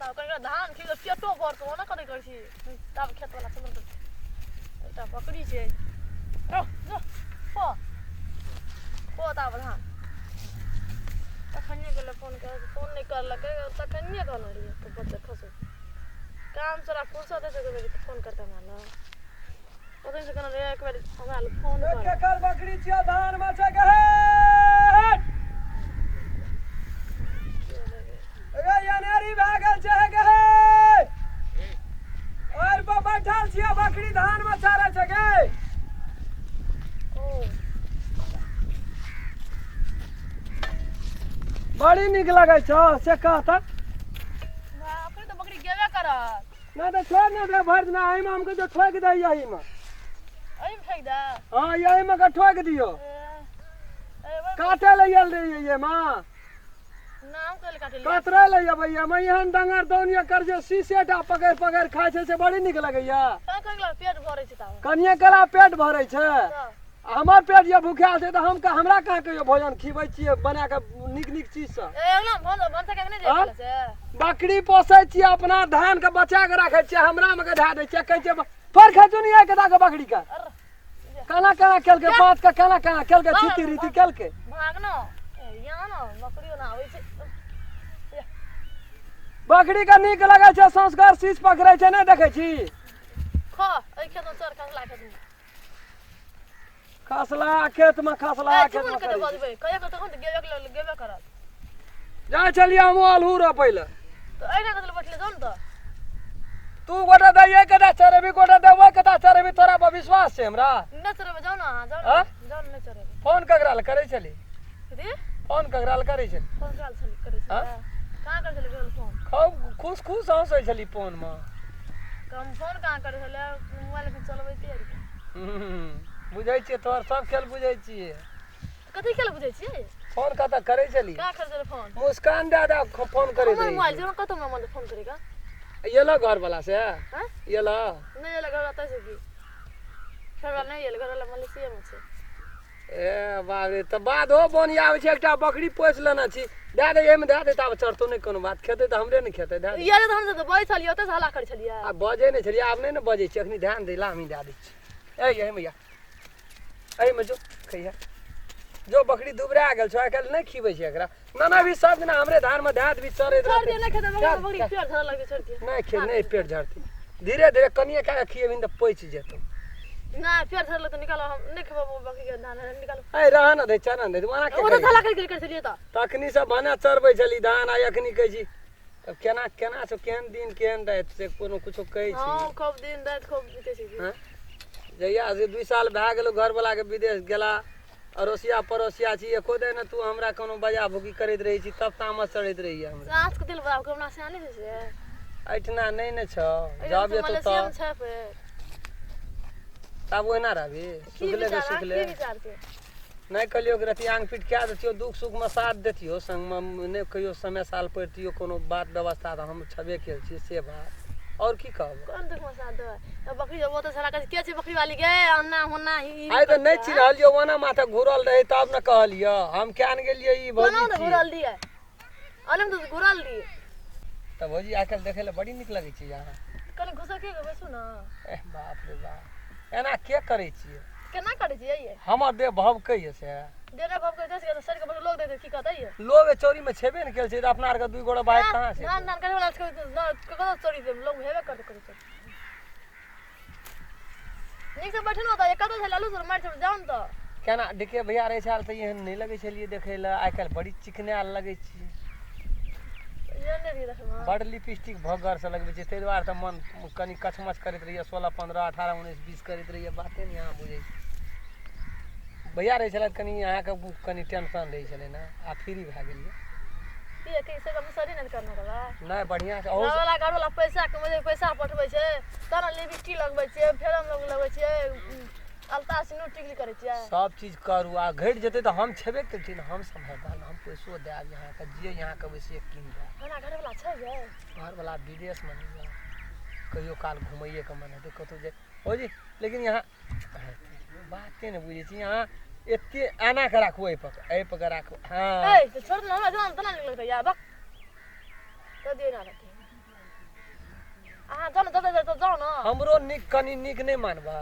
तब कनि धान खिबै पेटो भरतौ ओना करै करै छी तब खेत वाला चलू तऽ एकटा बकरी छै जो जो खो खो ताब धान तखनिये गेलै फोन कर फोन नहि करलकै तखनिये कहने रहियै तऽ बच्चा खसो काम से फुर्सत हेतै तऽ बेरी फोन करतै हमरा ने ओतहि से कहने रहियै एक बेर हमरा लग फोन कर केकर बकरी छियौ धान मे छै गहे रे अनेरी भए गेल छै हे गहे और पर बैठल छियौ बकरी धान मे चरै छै गे ओ बड़ी नीक लगै छौ से कह तऽ अपने तऽ बकरी गेबे करत नहि तऽ छोड़ ने दे भरि दिना एहिमे हम कहै ठोकि दे यहीमे एहिमे ठोकि दे हँ यहीमे के ठोकि दियौ काटे लए आयल रहियै एहिमे कतरै लए अबै एहिमे एहन डंगर दौनिया कर जे शीशे टा पकड़ि पकड़ि खाइ छै से बड़ी नीक लगैया कनिये कला पेट भरै छै आ हमर पेट जे भूखायल छै तऽ हम हमरा कहाँ कहियो भोजन खिबै छियै बना कऽ नीक नीक चीज सब आँ? बकरी पोसै छियै अपना धान के बचा के राखै छियै हमरा मे के धए दै छियै कहै छियै फर खचू नहीं के दऽ के बकरी के केना केना केलकै पाँच के केना केना केलकै छीती रीति केलकै बकरी के नीक लगै छै संस्कार शीश पकड़ै छै नहि देखै छी खसला खेत में खसला खेत में करै छै। जाइ छलियै हमहूँ आलू रोपै लए तू गोटा दैये के दा चरेबी गोटा देबै के दा चरेबी तोरा पर विश्वास छै हमरा आँ? फोन ककरा लए करै छली फोन ककरा लए करै छली आँ? खूब खुश खुश हँसै छली फोन मे कम फोन कहाँ करै छलै मोबाइल चलबैते रहियै बुझै छियै तोहर सब खेल बुझै छियै कथी खेल बुझै छियै फोन कतऽ करै छली कहाँ करै छलै फोन मुस्कान दादा फोन करै हमर मोबाइल छै कतऽ हमरा मोबाइल फोन करेगा एलो घर वाला से हैं एलो नहि एलो घर वाला से की घर वाला नहि एलो घर वाला मलेशिया में छै ए बाप रे तऽ बाधो बन आबै छै एकटा बकरी पोसि लेने छी दए दे एहिमे दए दे तऽ आब चढ़तौ नहि कोनो बात खेतै तऽ हमरे ने खेतै दए दे यार तऽ हम तऽ बजै छलियै ओतऽ से हल्ला करै छलियै आ बजै नहि छलियै आब नहि ने बजै छी अखनी ध्यान दै ला हमही दए दै छी ए एहिमे या एहिमे जो खैया जो बकरी दुबरा गेल छौ आइ काल्हि नहि खिबै छै एकरा नाना भी सब दिना हमरे धानमे धए देबी चरैत छोड़ दियौ रहतै नहि खेतै चल, बकरी चल। पेट धरऽ लगतै छोड़ दियौ नहि खे नहि पेट झड़तै धीरे धीरे कनिए कए कऽ खिएबही तऽ पचि जेतौ नहि पेट धरऽ लगतै निकालो हम नहि खेबो बकरी के धान निकालो ए रह न दे चना दे ओना के ओ तऽ हल्ला करि करै छलियै तऽ तखनी से भने चरबै छली धान आ एखनी कहै छी तब केना केना छौ केहन दिन केहन राति से कोनो कुछो कहै छी हँ खूब दिन राति खूब बीतै छै हँ? जहिया से 2 साल भए गेलो घरवला के विदेश गेला अड़ोसिया पड़ोसिया छी एको दिन तू हमरा कोनो बजा भुकी करैत रहै छी तब तामस चढ़ैत रहैया हमरा साँझ के दिल बड़ा हमरा से नहि छै से एहिठिना नहि ने छौ जब एतौ मलेशिया तब मे छै फेर तब ओहिना रहबी की सुखले के विचार अहाँ सुखले की विचार छै नहि कहलियौ कि रति आंग पीट कए देतियौ दुख सुखमे साथ देतियौ संगमे नहि कहियो समय साल पड़ितियौ कोनो बात व्यवस्था तऽ हम छेबे केल छी से बात आओर की कहब कोन दुख में साथ देबै तऽ बकरी जब ओतऽ साला कहै छै, के छै बकरी वाली गे अन्ना होना ई आइ तऽ नहि चिन्हलियौ ओना माथा घुरल रहै तब ने कहलियौ हम किया ने गेलियै ई कोना भौजी तऽ छियै घुरल दियै अने तऽ घुरल दियै तऽ भौजी आइ काल्हि देखै लए बड़ी नीक लगै छै अहाँ कनि घुसके के बैसू ने एह बाप रे बाप एना के करै छियै केना करै छियै ये हमर देह भभकैए से देने भव के दस के सर के बड़ लोग देते की कहतै ये लोग चोरी में छेबे ने केल छै तऽ अपना आरके दुइ गोड़ा बाइक कहाँ छै धान धान करे वाला छै ना ककरो चोरी दे लोग हेबे करते करू चोरी नीक से बैठल होता एक कतौ से लालू सर मार छोड़ जाओ न तऽ केना डिके भैया रहै छल तऽ एहन नहि लगै छलियै देखै लए आइ काल्हि बड़ी चिकनायल लगै छियै ये नहि रही देखमे बड़ लिपस्टिक भगरसँ लगबै छियै ताहि दुआरे तऽ मन कनि कछमछ करैत रहैए 16 15 18 19 20 करैत रहैए बाते नहि अहाँ बुझै छी भैया रहै छलथि कनि अहाँके कनि टेंशन रहै छलै ने आ फ्री भए गेलियै ये कि से हम सरी नहि करना रहबा नहि बढ़िआँ छै अहूँ घरवाला घरवाला पैसा कमेबै पैसा पठबै छै तहन लिपस्टिक लगबै छियै फेरम लोग लगबै छियै अलता सिन्दूर टिकली करै छियै सब चीज करू आ घटि जेतै तऽ हम छेबे केलखिन ने हम सम्हारि हम पैसो देब अहाँके जे अहाँ कहबै से कीन देब हमरा घरवाला छै गे घरवला विदेशमे नहि यऽ कहियो काल घुमैएके मन हेतै कतहु जे हो जी लेकिन यहाँ बाते नहि बुझै छी अहाँ एते एना कऽ राखू एहिपर एहिपर कऽ राखू हँ ए तऽ छोड़ ने हमरा जवान तना निकलतै यार बक तो दियौ ना रहतै हमरो नीक कनि नीक नहि मानबै।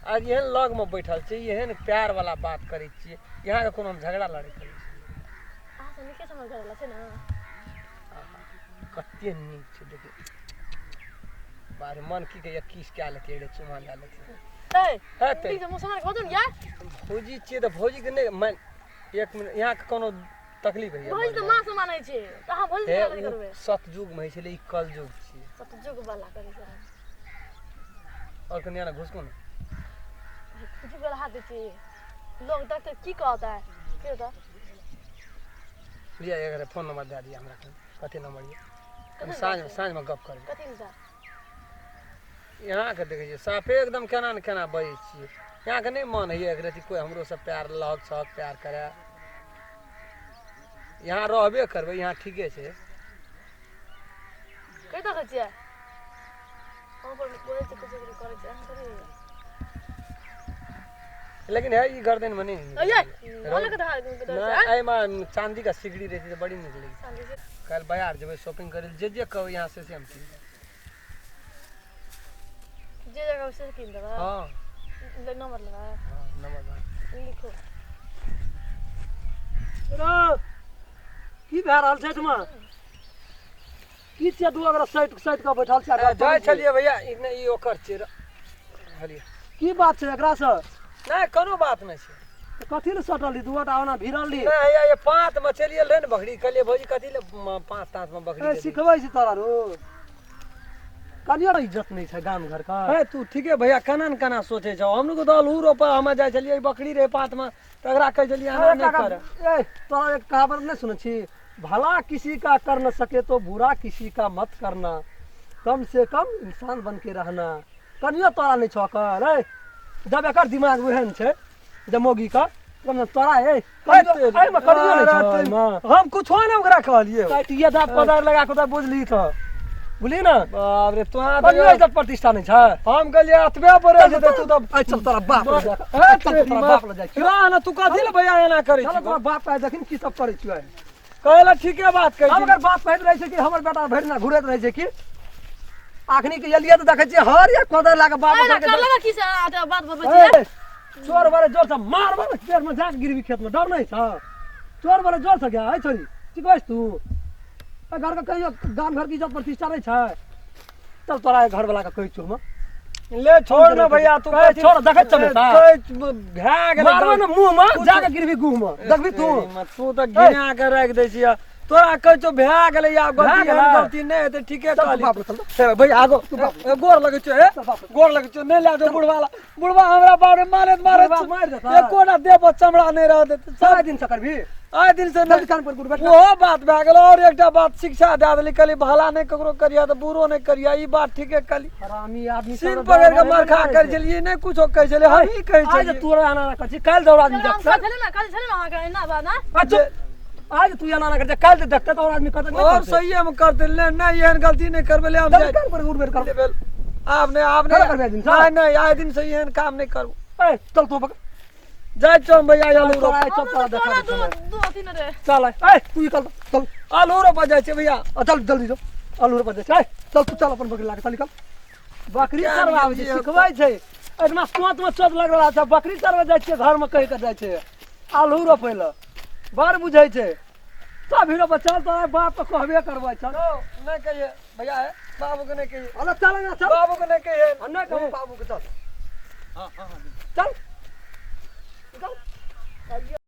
आज एहन लगमे बैठल छी, एहन प्यार वाला बात करै छियै, यहाँके कोनो हम झगड़ा लड़ै करै छी? अहाँ से नीके समझ घरवाला छै ने। कते नीक छै देखियौ। बारे मन की कहैया, किस कए लेतियै रे, चुमा लए लेतियै। ए हेतै। नीक से मुसलमान के बजू ने यार। भौजी छियै तऽ भौजीके नहि मान। एक मिनट, यहाँके कोनो तकलीफ होइया? भौजी तऽ माँ से मानै छै, तऽ अहाँ भौजी हे से ओ करबै? सतयुगमे होइ छलै, ई कलयुग छियै। सतयुग वाला करै छै। आओर कनि ने घुसको ने खुजू वाला हाथ दै छी, लोग देखते की कहता है के तऽ। लिअ, एकर फोन नंबर दए दिअ हमरा। कनि कते नंबर यऽ? कथी साँझमे नंबर छै? साँझमे गप करबै। कथी ने यहाँके देखै छियै, साफे एकदम केना ने केना बजै छियै। यहाँके नहि मन होइए एक रति कोइ हमरो से प्यार लग छक प्यार करए? यहाँ रहबे करबै, यहाँ ठीके छै। कहि देखै छियै, हम पर बोलै छै, कुछ करै छै, अहाँ कथी होइए? लेकिन है ई गर्दनमे नहि नीक अये लगैए। ओने के धार नहि, एहिमे चाँदीके सिगड़ी रहै छै तऽ बड़ी नीक लगै छै। काल्हि बाजार जेबै शॉपिंग करै लए, जे जे कहबै यहाँ से हम कीन देब। जे जगह से कीन देबै? हँ। नंबर लेबै? हँ, नंबर बा। लिखो। रौ, की भए रहल छै एहिठमा? की छियै दू अगर सटि सटि कऽ बैठल छै? ए, जाइ छलियै भैया, ई नहि, ई ओकर छियै हलियै। की बात छै एकरासँ? नहि, कोनो बात नहि छै। तऽ कथी लए सटल रही? दू गोटा ओना भिड़ल रही। नहि हैया, ये पाँतमे चलि गेल रहै ने बकरी। कहलियै भौजी, कथी लए पाँत ताँतमे बकरी ए, दे दै? सिखबै छी तोरा रो, कनियो इज्जत नहि छै गाम घरके। हे तू ठीके भैया, केना ने केना सोचै छौ। हमरो तऽ अलहू रोपऽ हमे जाइ छलियै, बकरी रहै पातमे तऽ एकरा कहै छलियै एना नहि कर। ए, तोरा एक कहावत नहि सुनै छी? भला किसी का कर न सके तो बुरा किसी का मत करना, कम से कम इंसान बन के रहना। कनियो तोरा नहि छौ कर। ए, जब एकर दिमाग ओहन छै जे मौगी का कम से तोरा, ए कनियो एहिमे कनियो नहि छौ एहिमे। हम कुछो नहि ओकरा कहलियै। काटिए दाँत कोदारि लगा कऽ तऽ बुझली, तऽ बुझली ने। बाप रे, तोरा कनियो इज्जत प्रतिष्ठा नहि छै। हम कहलियै एतबे बड़े छै तऽ तू तऽ आइ चल तोरा बाप लग जा। हे चल तोरा बाप लग जाइ छियौ। रह ने तू, कथी लए भैया एना करै चल छी? तोरा बाप आइ देखिन की सब करै छियौ आइ। कहै लए ठीके बात कहै हम छी। अगर बाप कहैत रहै छै कि हमर बेटा भरि दिना घुरैत रहै छै, कि अखनी के एलियै तऽ देखै छियै हर या कोदारि लए कऽ बाप ए ना ओकर के कर लेबै की से अहाँ बात बतबै छियै? ए, चोर बारे जोर से मारबै ने, पेट में जाके गिरबी खेत में। डर नहीं छ? चोर बारे जोर से गया है। छोरी चिकबै तू? ए, घर के कहियो गाम घर के इज्जत प्रतिष्ठा नहीं छै। चल तोरा घर वाला के कहै छियौ हम। ले छोड़ ने भैया तू। ए, छोड़, देखै छियै बेटा। कहै भए गेलै। मारबै ने मुँह में जाके गिरबी गुह में, देखबी तू। तू तऽ घिना के राखि दै छियै। तोरा कहै छौ भए गेलै आब भए गलती, गेलै। एहन गलती नहि हेतै, ठीके चल तू कहली। बाप रे, चल। हे भैया, आगो तू बाप ए, गोर लगै छौ। हे चल बाप रे। गोर लगै छौ, नहि लए जाओ बुढ़वा ला। बुढ़वा हमरा बारे मारैत मारैत बुढ़वा मारि देतै। एकोटा देह पर चमड़ा नहि रह देतै। सारा दिन से करबी? आइ दिन से चल नहि। दुकान पर गुड़ बैठ। ओहो बात भए गेल। और एकटा बात शिक्षा दए देली, कहली भला नहि ककरो करिया तऽ बुरो नहि करिया। ई बात ठीके कहली। हरामी आदमी। सीन पकड़ि के मार खा करै छलियै, नहि कुछो कहै छलियै, हमही कहै आज छलियै। तोरा एना ना करै छी, काल्हि दौड़ आदमी हम देखतै। छलै ने, काल्हि छलै ने अहाँके एना बात ना। अच्छा, आज तू एना ना करै छी, काल्हि देखतै तऽ और आदमी करतै नहि और करतै। सहिए मे करतै। ले नहि, एहन गलती नहि करबै, ले हम चल जाइ। दुकान पर उठ बैठ कर। भेल। आब नहि, आब केना नहि। करबै आइ दिन से? नहि नहि, आइ दिन से एहन काम नहि करू। ए, चल तू पकड़। जाइ छौ हम भैया आलू तोरा रोप आइ चल तोरा हम देखा तऽ दै दू छियौ। दू अथी ने रे। चल आइ, ए तू निकल चल। आलू रोपऽ जाइ छै भैया। आ, चल जल्दी जो, आलू रोपऽ जाइ छै। ए, चल तू, चल अपन बकरी लाके चल निकल। बकरी क्या चरवाबै छै निकलिए? सिखबै छै। एहिठमा सोच मे चोट लग रहल छै। बकरी चरबै जाइ छियै, घरमे कहि कऽ जाइ छै आलू रोपै लए, बड़ बुझै छै सब हीरो पर। चल तोरा बाप के कहबे करबै, चल। नहि कहिए भैया, हे बाबू के नहि कहिए। अरे चल ना, चल। बाबू के नहि कहिए। आ, नहि कहू बाबू के। चल चल चल।